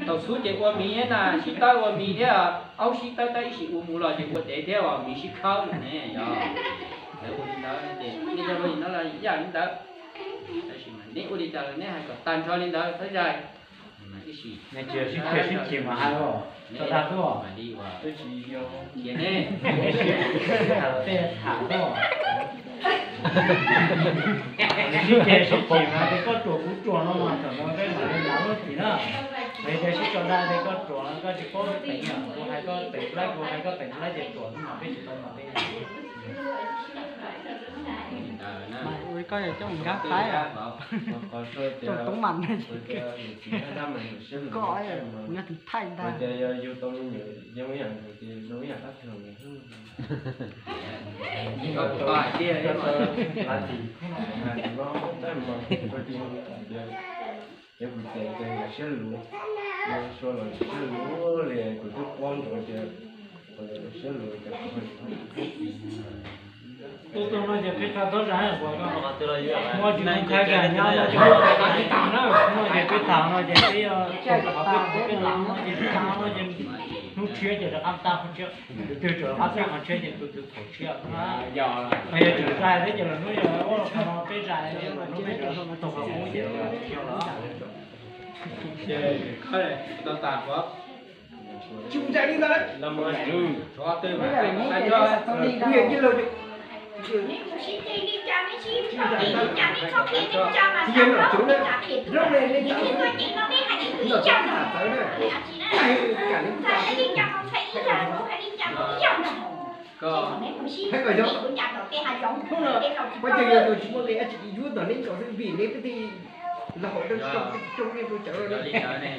Thaum xub ces ua miv thiab na, sib tawb ua miv thiab, aub sib tawb tawb ib sim ua mus los ces ua dev thiab, ua miv sib khawb no ne yog. Lawv ua li ntawd ces nej cov hluas no los yam li ntawd. Tab sis mas neb ua li cas los neb hais kom tag nrho li ntawd xwb zais. Ib sim sib chim mas hais os, tso tag xwb os. Cia neb, tej tham xwb os. Sib ceg sib chim mas ces koj ruam kuv ruam no mas thaum no peb mam li lav lub tim na. Mas yog tias sib tso dag ces koj ruam koj tsis paub peb teev, kuv hais koj teev laib, kuv hais koj teev laib ces ruam xwb mas peb tsis tau mam li. Koj yog coj mus nkag qaib, coj toob mas, koj yog tus thaij ntag. Ces kuv teb tias siab luv, sua los siab luv li kuv twb paub ntsoov tias siab luv. Tus tus no ces peb tsa tau zais, muaj tsis muaj khaib kiag nyob no ces peb tham na, no ces peb tham no ces peb, peb tham no ces hnub tshiab ces rov qab tag, hnub tshiab tus twg rov qab tag qhov tshiab ces tus twg thaum tshiab. Yog tseem zais thiab ces los hnub yog ua qhov no peb zais, hnub peb tau qhov qub ces tau lawm. Tsis mus zais li ntawd, tshuav twg mas hais kom tag nrho. Koj, koj, yog tus tsis muaj nqi tsis yuav tom neb nkaus xwb vim neb peb thiaj los hauv dawb rau rau nej tus cawv li ntawd ne.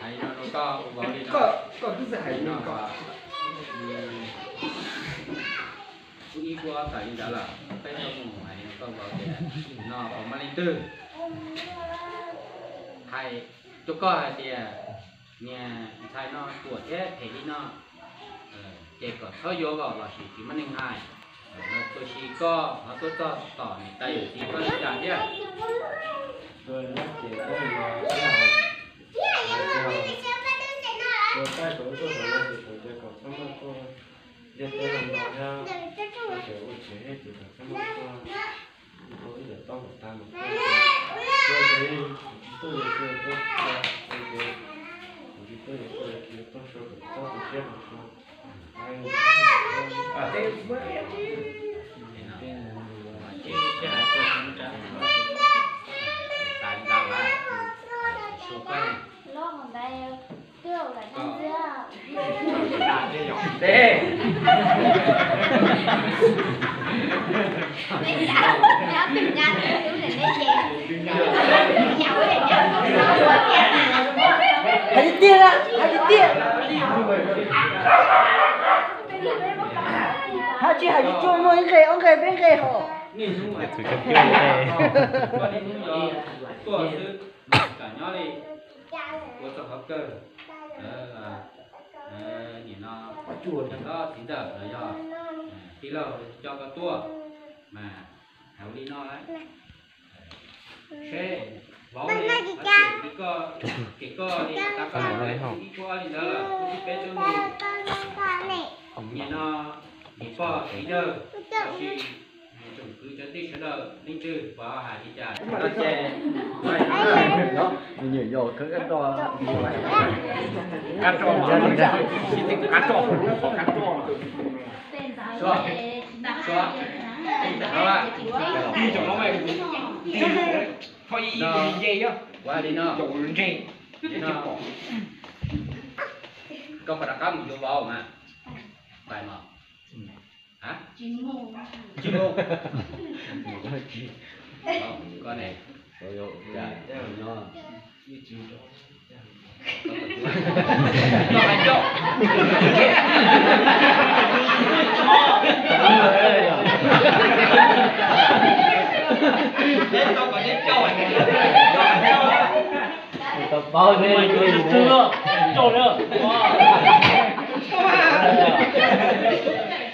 Hais no rau koj ua vauv li no, koj twb txawj hais li no, koj ib kuab tawm li ntawd lawm peb tau mus hais rau koj vauv tias no puas muaj leej twg hais rau koj hais tias niag ntxhais no ruam thiab phem li no, ces kom txhob yuav los sis tsis muaj neeg hais. Tab sis koj ho tuaj txog tom niam tais yawm txiv koj li cas thiab? Hais tiag tiag, hais tiag tiag. Hais tsis hais tsis tsuag muaj ib nqe ob nqe peb nqe hos. Ua txog qhov kawg, nim no txiv ntxawm los yog tij laug coj koj tuaj mas hais li no, seb vauv li, ces koj li, ib kuab li ntawd lawm, kuv twb peb twb mus. Nim no niam pog txiv yawg los sis tsoom kwv cov tij sawv daws leej twg puas hais li cas? Nyuam yaus khawb kab roj, kab roj, kab roj, kab roj. Suav, suav, koj puas rov qab mus yuav vauv mas? Pais mog. Tsis mus. Koj ne? Tau paub ne,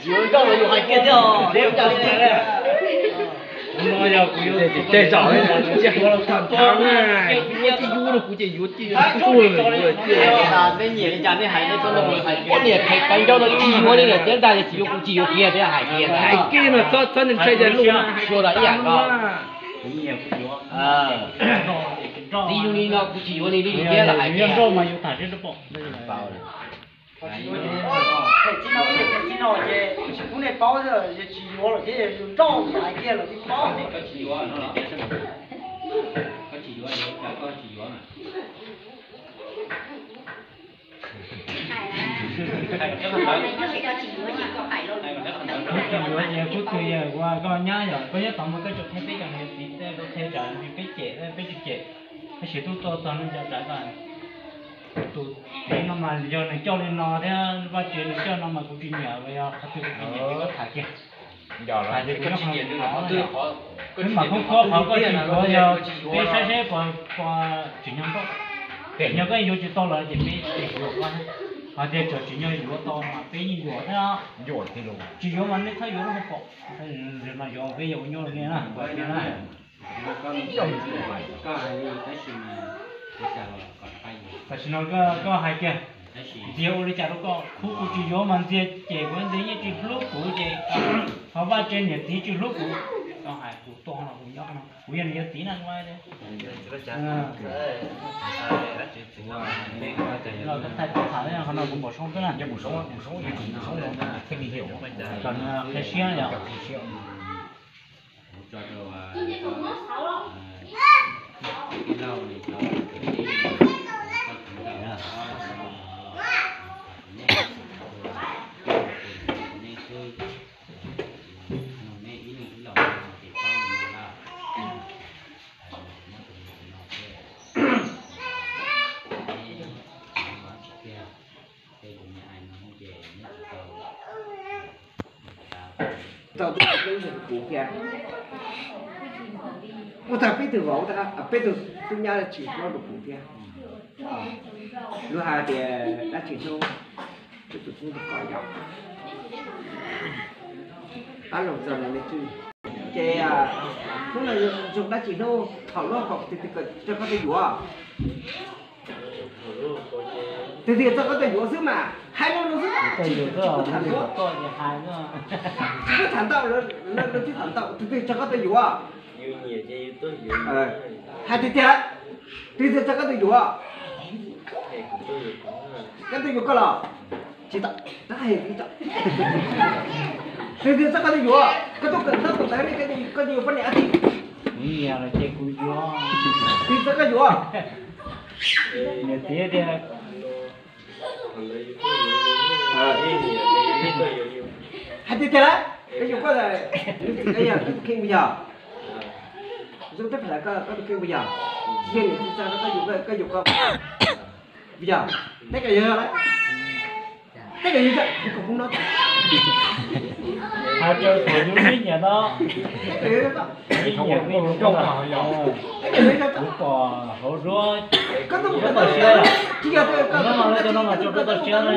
yus nkauj los yus hais kiag thiab os, neb ua cas li cas ne? Tej zaum tsis yuav los kuv ces yuav, kuv ces yuav. Nej nyiam li cas nej hais, nej txhob ntoo hais, poj niam phem tawv ncauj no tsis yuav li lawm, tiav ntag, tsis yuav kuv tsis yuav kiag, thiaj hais kiag. Hais kiag no txhob ntshai cai lus na, xyuas los ib yam nkaus. Txiv yug li no kuv tsis yuav li li thiab los hais kiag. Tsis no ces tsis yuav lawm thiab, yus nrauj ces hais kiag lawm tsis paub. Tsis yuav ces kuv twb yog ua koj nyab yom, koj nyob tod mas koj tsuas qhia peb cov niam txiv tej, koj qhia tsam peb cem peb tsis cem, tab sis twb tuaj txog nej cov tsam ko. Tus txiv no mas yog nws coj li no thiab Vaj Tsev nws coj no mas kuv tsis nyiam, yog qhov twg kuv tsis nyiam ces koj tham kiag. Tham ces kuv nyob qhov no. Peb mam khob khob qhov koj tsis yuav, yog peb saib seb puas tsim nyog koj, tsim nyog koj yuav tsis tau lawm ces peb tsis yuav koj. Hos tias tseem tsim nyog yuav tau mas peb yeej yuav thiab. Tsis yuav mas nej txhob yuav lub hauv paus. No yuav peb yuav ua nyuaj rau nej na. Tam sim no koj hais kiag, ntxiag ua li cas rau koj, kuv tsis yuav mas ntxiag ces kuv ntxiag yeej tsis hlub kuv ces, ho Vaj Tsev niam txiv tsis hlub kuv, koj hais kuv tuaj no kuv nyob no kuv yog nws yawg txiv na. Los thaij tau tham qhov no kuv npau suav xwb na. Kom nws qhia siab yom. Tau peb tug kuv thiab, ua tag peb tug vauv, peb tug tub nyab tsis hlob rau kuv thiab. Luag hais tias dab tsi hnub, tus hnub tus ko yog, ab loog txog me tswj. Ces hnub no zoo dab tsi hnub thaum luag kom tus twg txog koj tuaj yuav. Tus twg txog koj tuaj yuav xwb mas hais lus xwb, tsis tham ntau, tsis tham ntau, lawv twb tham ntau, tus twg txog koj tuaj yuav. Hais tiag tiag, tus twg txog koj tuaj yuav. Koj tuaj yuav koj los? Tsis tau, tab hais tsis tau. Tus twg txog koj tuaj yuav, koj tuaj kawm ntaub kawm ntawv ne, koj tuaj yuav poj niam dab tsi? Kuv nyiam los ces kuv yuav. Tus twg txog koj yuav? Niam txiv tias. Hais tiag tiag lawm, koj yuav koj, koj yog koj tus kheej puas yog? Zoo teb phem lawm, koj tus kheej puas yog? Yog niam txiv txog koj yuav, koj yuav koj puas yog? Teb koj yog lawm. Teb koj yog, kuv kom kuv no. Hais rau thaum yus ib nyiam no, ib nyiam me nyuam, kuv pom hauv duab, koj tau siab, kuv no mas lawv cov no mas tso koj tau siab na.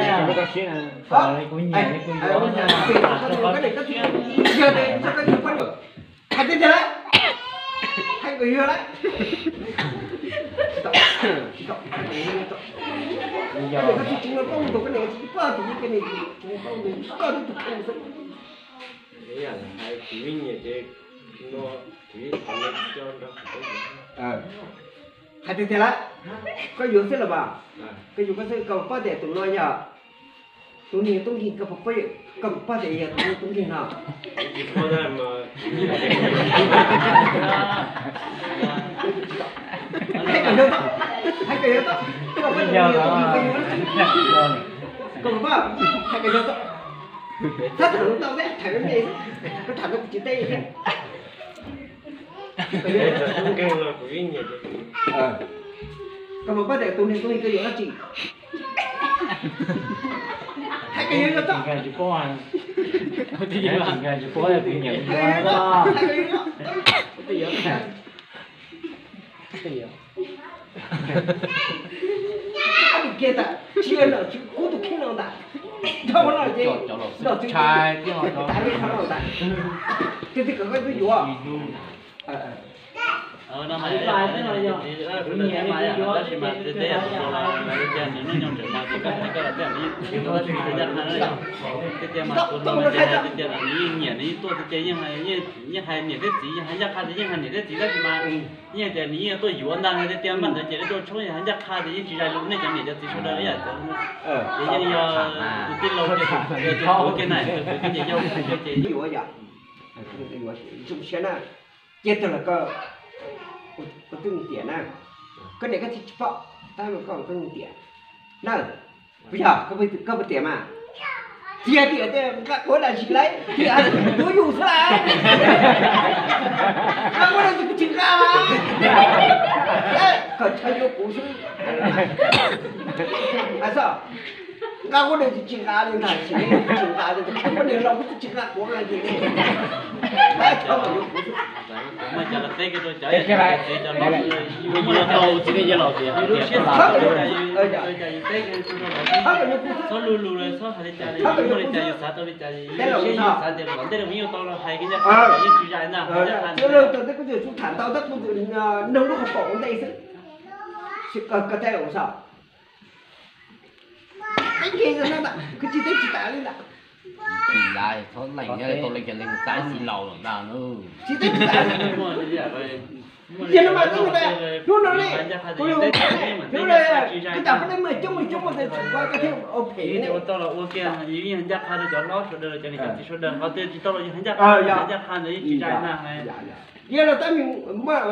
Kuv nyiam li kuv yuav na, tso koj tau siab. Hais tiag tiag lawm, hais kom yog lawm. Koj tsis tseem los paub tus, koj niam tsis paub tus, koj niam tsis paub tus, koj tib tug kheej xwb. Hais tiag tiag lawm, koj yuav xwb los mas, koj yuav koj xwb, koj puas paub tias tus no yog tus niag tub nkeeg, koj puas paub, koj puas paub tias yog tus niag tub nkeeg no? Hais kom yog tau, hais kom yog tau, koj puas paub, hais kom yog tau. Txhob tham lus ntau thiab, tham me me xwb, koj tham ntau kuv tsis teb thiab. Koj puas paub tias tus niag tub nkeeg koj yuav dab tsi? Hais kom yog tau. Hais kom yog tau. Koj tus kiag ntag, tsis yog nom tswv kuv tus kheej no ntag. Dhau no ces nom tswv kuv tus kheej no ntag. Tus twg kom koj tuaj yuav? No mas, tab sis mas tej teb yog tus laus los tias nws hnub nyoog tseem mos ces koj hais koj los tej zaum nws yeej tua tab sis ncaj qha na yom. Tej tias mas tus laus mas ces hais tias nws yeej nyiam nws yeej tuaj tiag tiag, yeej hais niam thiab txiv, yeej hais ncaj qha tias yeej hais niam thiab txiv tab sis mas yeej tias nws yeej tuaj yuav ntag, hais tias tias npaj ntawd ces lawv tuaj tshoob yog hais ncaj qha tias yeej tsis zais lus nej cov niam cov txiv sawv daws ib yam cov ces yeej yog tus tij laug ces tus kwv ces yog tus kwv ces yuav yom. Zoo siab na, cia tag los koj, koj twb tiam na, koj niam koj txiv tsis pom tab mas koj twb tiam na. Puas yog? Koj puas tiam mas? Txiv tias tias nqa quav dam sis lawv tias yuav yus xwb lawm. Nqa quav dam sis kuv tsis nqa, kom chaw yuav kuv xwb. Nqa quav dam sis tsis nqa li ntag, tsis nqa li, koj niam laus kuv twb tsis nqa quav nqa yus li. Txhob lug lug, txhob hais li cas li, yus siab yus xav tias kom ntej los yeej tau los hais kiag ncaj qha, yeej tsis zais ntag. Txhob lug, tej kuv txawm tham ntau tab kuv txawm nug lub hauv paus ua ntej xwb. Koj teb los ua tsaug. Teb nkeeg no ntag, kwv tij teb tsis tas li ntag. Tsis tas, txhob lees nyob tau leej cov leej mus tas xib laus lawm ntag. Tsis teb tsis tas. Yog no mas hnub no ne, kuv yog hnub no, kuv tas peb leej muaj coob muaj coob muaj tes tshum koj thiaj ua phem ne. Ncaj qha rau cov hlob sawv daws, cov niam cov txiv sawv daws, qhov twg tsis tau los yog hais ncaj qha, hais ncaj qha ntawd yeej tsis zais ntag. Yog los tab meeg muaj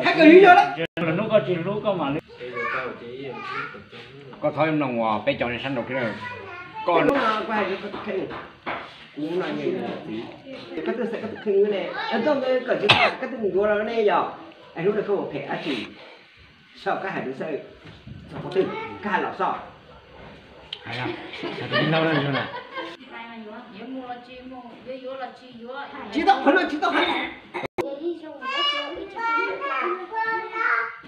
Hais kom yus yog lawm, hnub koj tsis hlub koj mam li. Koj txhob mloog uas peb cov neeg sab nraud, koj, koj hais rau koj tus kheej, kuv no yog txiv, koj twb xav koj tus kheej ne, koj twb mus yuav los ne yog, es hnub no koj ua phem dab tsi? Saib koj hais rau xwb, txog qhov twg koj hais los xwb. Tsis tau qhov no, tsis tau qhov no.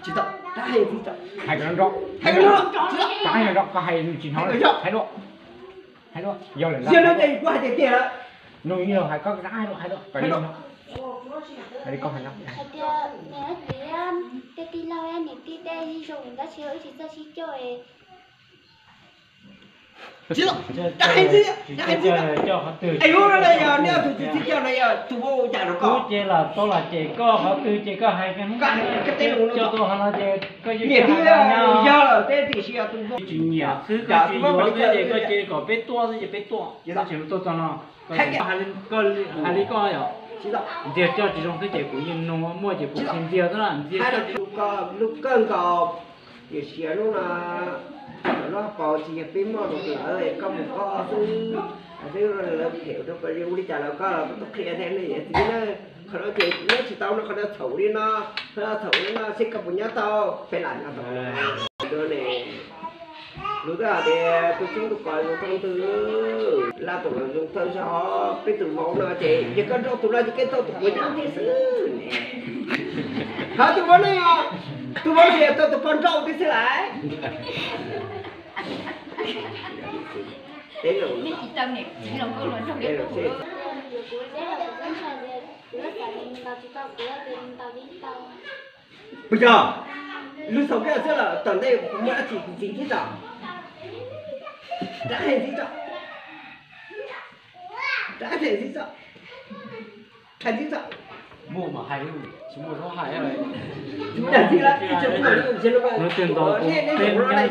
Tsis tau, rov hais ntxiv tso. Hais kom nrov, hais kom nrov, tsis tau. Rov hais no nrov, koj hais tsis hnov, hais dua. Hais dua, yog lawm ntag. Yog no ces kuv hais tiag tiag lawm. Nug ib zaug hais koj rov hais dua, hais dua kom li no. Hais li koj hais no. Hais tias niam txiv, tej tij laug niam tij tej zoo tab sis wb tsis txawj sib coj. Tsis tau, rov hais ntxiv, rov hais ntxiv tso. Es hnub no yog nej tus txiv tsis coj no yog tus vauv ua cas rau koj? Ces los tau los ces koj qhov twg ces koj hais, koj teb los coj tuaj qhov no ces koj niam tij yog lawm teb tiam sis yog tus vauv tsis nyiam xwb, koj tsis yuav xwb ces koj cia kom peb tuaj xwb ces peb tuaj, tsis tuaj txog no. Hais li koj yog ntxiag coj tsis zoo xwb ces kuv yeej nug, muaj ces kuv qhia ntxiag xwb na, ntxiag coj tsis zoo. Lub kawg nkaus, tiam sis hnub no lub hauv paus tsis yog peb muaj rau lawv, koj mus koj xwb, xwb lawv phem rau koj, ua li cas los koj los koj tuaj qhia thiab ne, txiv na. Qhov no ces nyob tsis tau no, qhov no txhaum li no, qhov no txhaum li no, seb koj puas nyob tau, peb lam nyob tau. Lus twb hais tias tus txoob tus kos zoo thooj ntwg, laj tus los zoo thawj zog, peb tus vauv no ces yog koj nrauj tus no ces koj tau tus puav nyab thiab xwb ne. Qhov tus vauv no, tus vauv no yog tau tus poj nrauj thiab xwb lawm. Teb los, teb los, puas yog? Lus xaus kiag xwb los tom ntej muaj dab tsi ntxiv tib tso. Rov hais ntxiv tso. Rov hais ntxiv tso. Hais ntxiv tso. Muaj mas hais, tsis muaj txhob hais. Hnub twg ntaus kuv peb lub caj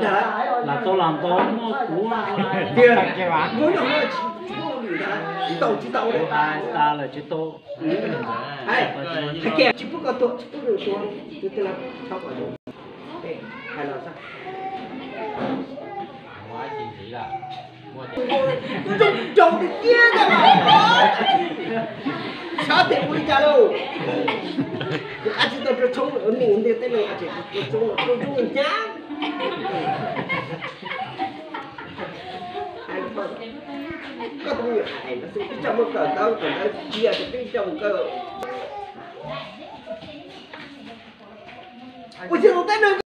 dab, lam tau lam ntaus muaj kuv. Tiag, kuv tsis tau lawm tsis tau. Hais kiag tsis pub koj tuag, tsis pub koj tuag, tus twg los txhob kom tuag. Hais los xwb. Zoo tiag tiag ntag los, xav tias ua li cas lauj. Kuv qab tsis tau rau tshoob, nws ntiag teb no ces rau tshoob, rau tshoob hnyav. Koj tus me nyuam hais no xwb, peb coj mus kawm ntawv, kawm ntawv tsis yog tias peb coj mus kawm. Ua txiv tus teb no.